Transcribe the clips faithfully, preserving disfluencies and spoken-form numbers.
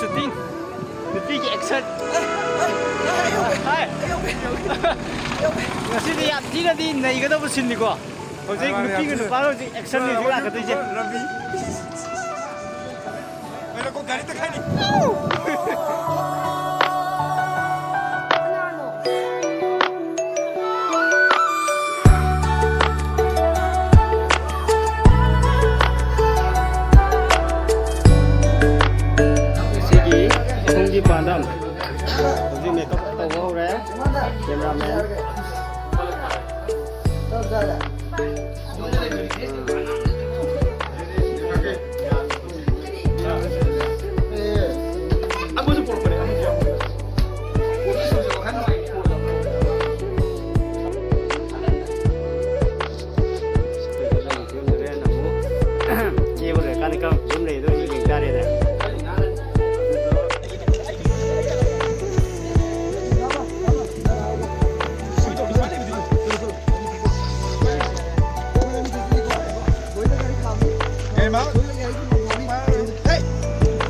ꯅꯨꯄꯤ, ꯅꯨꯄꯤꯒꯤ ꯑꯦꯛꯁꯟ꯫ ꯍꯥꯏ꯫ ꯉꯁꯤꯗꯤ ꯌꯥꯝ ꯊꯤꯅꯗꯤ ꯅꯩꯒꯗꯧꯕ ꯁꯤꯟꯅꯤꯀꯣ꯫ ꯍꯧꯖꯤꯛ ꯃꯥꯅꯦ, ꯅꯨꯄꯤꯒ ꯌꯥꯝ ꯊꯤꯅ꯫ ꯅꯨꯄꯥꯒ ꯍꯧꯖꯤꯛ ꯑꯦꯛꯁꯟꯅꯤ ꯍꯧꯖꯤꯛ ꯂꯥꯛꯀꯗꯣꯏꯁꯦ꯫ ꯔꯕꯤ꯫ ꯑꯩꯅ ꯀꯣ ꯒꯥꯔꯤ ꯇꯛꯈꯥꯏꯅꯤ꯫ ꯁꯤꯒꯤ ꯈꯣꯡꯒꯤ ꯄꯥꯟꯗꯝ꯫ ꯍꯧꯖꯤꯛ ꯃꯦꯀꯞ ꯇꯧꯕ ꯍꯧꯔꯦ꯫ ꯀꯦꯃꯦꯔꯥꯃꯦꯟ꯫ ꯀꯦꯕ ꯂꯣꯏꯔꯀꯥꯟꯗ ꯀꯔꯝꯕ ꯐꯤꯕꯝ ꯂꯩ ꯑꯗꯣ ꯑꯩ ꯌꯦꯡ ꯇꯥꯔꯦꯗꯅ꯫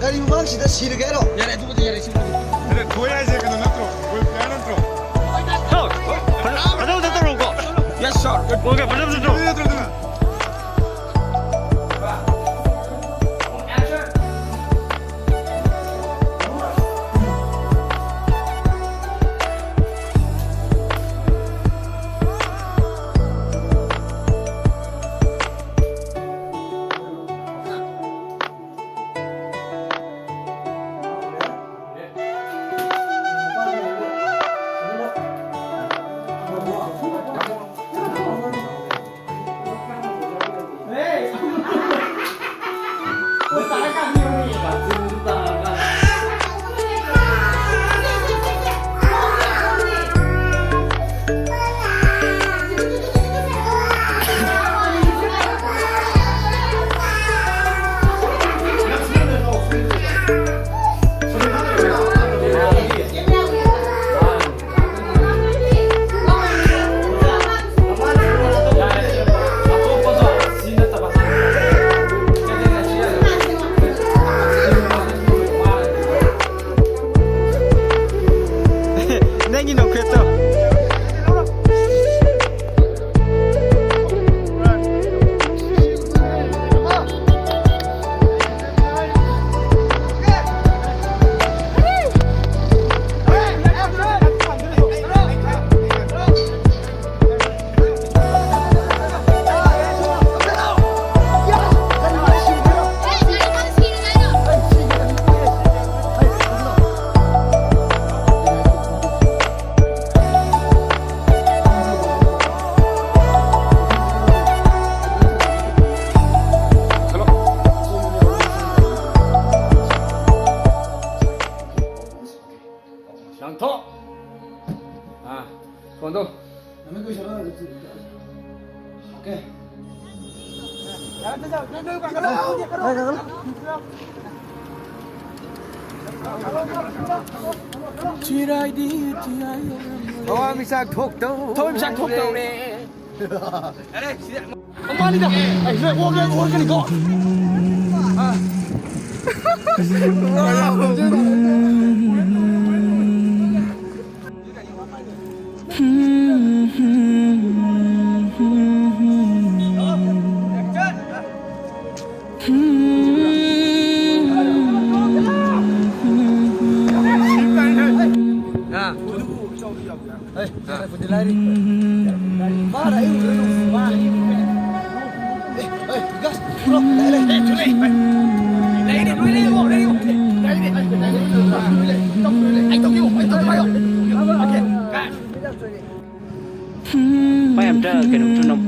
ꯒꯥꯔꯤ ꯃꯃꯥꯡꯁꯤꯗ ꯁꯤꯔꯒꯦ ꯍꯥꯏꯔꯣ? ꯌꯥꯔꯦ, ꯑꯗꯨꯕꯨꯗꯤ ꯌꯥꯔꯦ, ꯁꯤꯕꯨꯗꯤ꯫ ꯑꯗ ꯊꯣꯏ ꯍꯥꯏꯁꯦ ꯀꯩꯅꯣ ꯅꯠꯇ꯭ꯔꯣ? ꯒꯣꯜ ꯄ꯭ꯂꯦꯌꯔ ꯅꯠꯇ꯭ꯔꯣ? ꯐꯖ-, ꯐꯖꯕꯗ ꯇꯧꯔꯣꯀꯣ꯫ Yes, sir. Okay, ꯐꯖꯕꯗ ꯇꯧꯔꯣ꯫ ꯑꯗꯨ ꯅꯠꯇ꯭ꯔꯣ, ꯑꯗꯨꯅ? ꯊꯋꯥꯟꯃꯤꯆꯥꯛ ꯊꯣꯛꯇꯧ꯫ ꯊꯋꯥꯟꯃꯤꯆꯥꯛ ꯊꯣꯛꯇꯧꯔꯦ꯫ ꯃꯃꯥꯅꯤꯗ꯫ ꯑꯩ ꯁꯤꯗ ꯑꯣꯛ-, ꯑꯣꯛꯀꯅꯤꯀꯣ꯫ ꯃꯥꯏ ꯑꯝꯇ ꯀꯩꯅꯣꯝꯇ ꯅꯝ-,